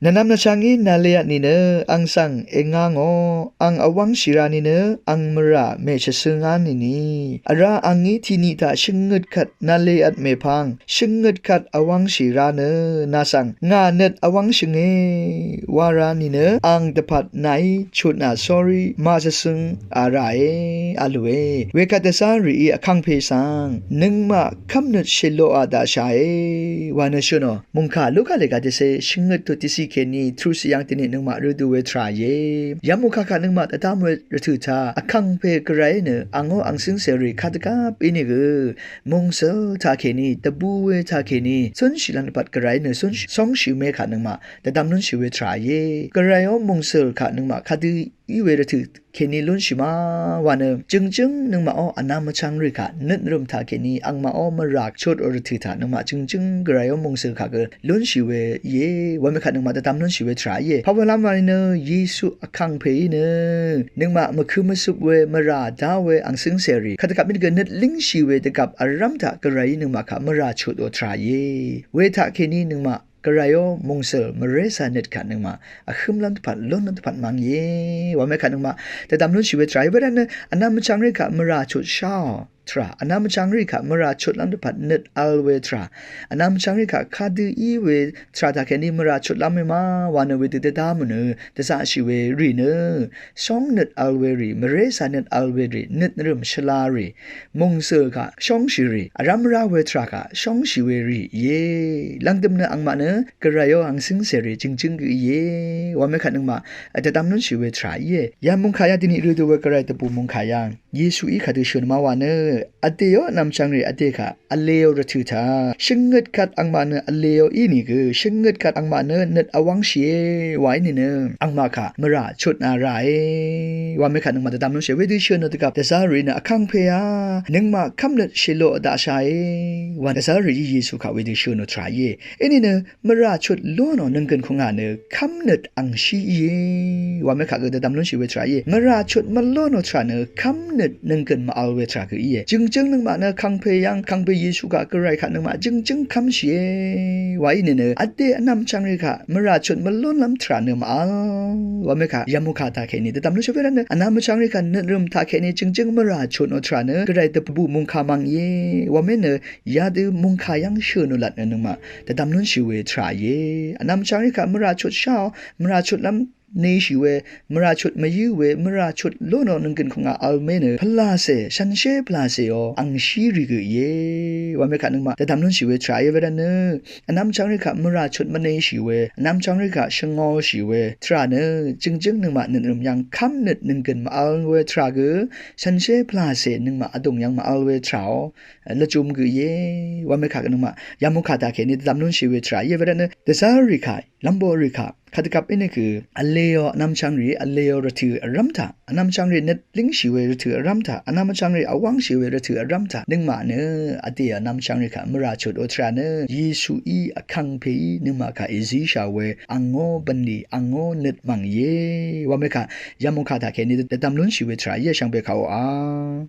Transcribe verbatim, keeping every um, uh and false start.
Nvnvm nvchvngí nvleat nìnø ang svng èngangò, ang vwv́ngshì ra nìnø ang mvrà mèshvsøngá nìni. Vrá angí tiqniq taq shvngøt kvt nvleat mèpvng shvngøt kvt vwv́ngshì ra nø nà svng ngà nøt vwv́ngshønge wa ra nìnø ang dvpvt nàí chutnà sórí màshvsøng a ràe a lùe. Wekvt dvzá rìí vkangpe svng nøngmaq kv́mnøt shèloqà daqshae wa nø shø̀nò. Mungkà Luka lèga dvse shvngøt tut dvsi kèní trusi yvng dvni nøngmaq rødu we tvrà íe. Yamukaka nøngmaq dvdvm we rvtø̀ taq vkangpe gvray nø angó angcǿngcèrì kadvgvp ínìgø mungsøl taq kèní dvbù we taq kèní cúnshì lv́m dvpvt gvray nø cúnshì sóngshì mé kaq nøngmaq dvdvm lúnshì we tvrà íe. Gvrayó mungsøl kaq nøngmaq kadø í we rvtø̀ kèní lúnshì ma wa nø jø̀ngjǿng nøngmaqó vnvm vchvngrì kaq nøt nvrø̀m taq kèní angmaqó mvrà chutò rvtø̀ taq nøngmaq jø̀ngjǿng gvrayó mungsøl kaq gø lúnshì we íe. Wamé kaq nøngmaq dvdvm lúnshì we tvrà íe. Pawalv́m wa nø Yesu vkangpe í nø nøngmaq mvkø̄ mvsøp we mvrà dá we angcǿngcèrì kadvgvp mí gø nøt língshì we dvgvp vrv́m taq gvrayí nøngmaq kaq mvrà chutò tvrà íe. We taq kèní nøngmaq gvrayó mungsøl mvré cà nøt kaq nøngmaq vhǿmlv́m dvpvt lúnlv́m dvpvt mvng íe. Wamé kaq nøngmaq dvdvm lúnshì we tvrà íe. Wervt nø vnvm vchvngrì kaq mvrà chutsháò tvrà, vnvm vchvngrì kaq mvrà chutlv́m dvpvt nøt vl we tvrà, vnvm vchvngrì kaq kadø í we tvrà taq kèní mvrà chutlv́m we ma wa nø wedø dvdvm nø dvzaqshì we rì nø sóngnøt vl we rì, mvré cà nøt vl we rì, nøt nvrø̀m shvla rì, mungsøl kaq shóngshì rì, vrv́m vrá we tvrà kaq shóngshì we rì íe. Lv̀ngdø̀m nø angmaq nø gvrayó angcǿngcèrì jø̀ngjǿng gø íe. Wamé kaq nøngmaq dvdvm lúnshì we tvrà íe. Yamungkà yvng dvni rødu we gvray dvbù mungkà yvng Yesuí kadø shø̀n ma wa nø vdèó vnvm vchvngrì vdè kaq vlēò rvtø̀ taq shvngøt kvt angmaq nø vlēò ínìgø shvngøt kvt angmaq nø nøt vwv́ngshìe wa í nìnø angmaq kaq mvrà chutnà ràe. Wamé kaq nøngmaq dvdvm lúnshì wedø shø̀nò dvgvp dvzá rìí nø vkangpeá nøngmaq kv́mnøt shèloqà daqshae wa dvzá rìí Yesu kaq wedø shø̀nò tvrà íe. Í nìnø mvrà chut lónò nønggø̀n kungà nø kv́mnøt angshí íe. Wamé kaq gø dvdvm lúnshì we tvrà íe. Mvrà chut mvlónò tvrà nø kv́mnøt nønggø̀n mvvl we tvrà gø íe. Jø̀ngjǿng nøngmaq nø kangpe yv́ng kangpe Yesu kaq gvray kaq nøngmaq jø̀ngjǿng kv́mshìe wa í nìnø vdè vnvm vchvngrì kaq mvrà chut mvlónlv́m tvrà nø mvvl. Wamé kaq yamukà taq kèní dvdvm lúnshì we rvt nø vnvm vchvngrì kaq nøt nvrø̀m taq kèní jø̀ngjǿng mvrà chutnò tvrà nø gvray dvbù mungkà mvng íe. Wamé nø yadø mungkà yv́ng shø̀nò lvt nø nøngmaq dvdvm lúnshì we tvrà íe. Vnvm vchvngrì kaq mvrà chutsháò, mvrà chutlv́m neshì we, mvrà chut mvyǿ we, mvrà chut lónò nønggø̀n kungà vl mé nø pvlacè, shànshér pvlacèò angshí rì gø íe. Wamé kaq nøngmaq dvdvm lúnshì we tvrà íe. Wervt nø vnvm vchvngrì kaq mvrà chut mvneshì we, vnvm vchvngrì kaq shvngōshì we tvrà nø jø̀ngjǿng nøngmaq nøt nvrø̀m yv́ng kv́mnøt nønggø̀n mvvl we tvrà gø shànshér pvlacè nøngmaq vdùng yv́ng mvvl we tvràò lvjum gø íe. Wamé kaq nøngmaq yamukà taq kèní dvdvm lúnshì we tvrà íe. Wervt nø dvzá rì kaq lv́mboq rì kaq kadvgvp ínìgø vlēò vnvm vchvngrì, vlēò rvtø̀ vrv́m taq vnvm vchvngrì nøt língshì we rvtø̀ vrv́m taq vnvm vchvngrì vwv́ngshì we rvtø̀ vrv́m taq nøngmaq nø vdè vnvm vchvngrì kaq mvrà chutò tvrà nø Yesuí vkangpeí nøngmaq kaq èzíshà we angó bv̀nlì angó nøt mv̀ng íe. Wamé kaq yamukà taq kèní dvdvm lúnshì we tvrà íe shvngbe kaq oqà.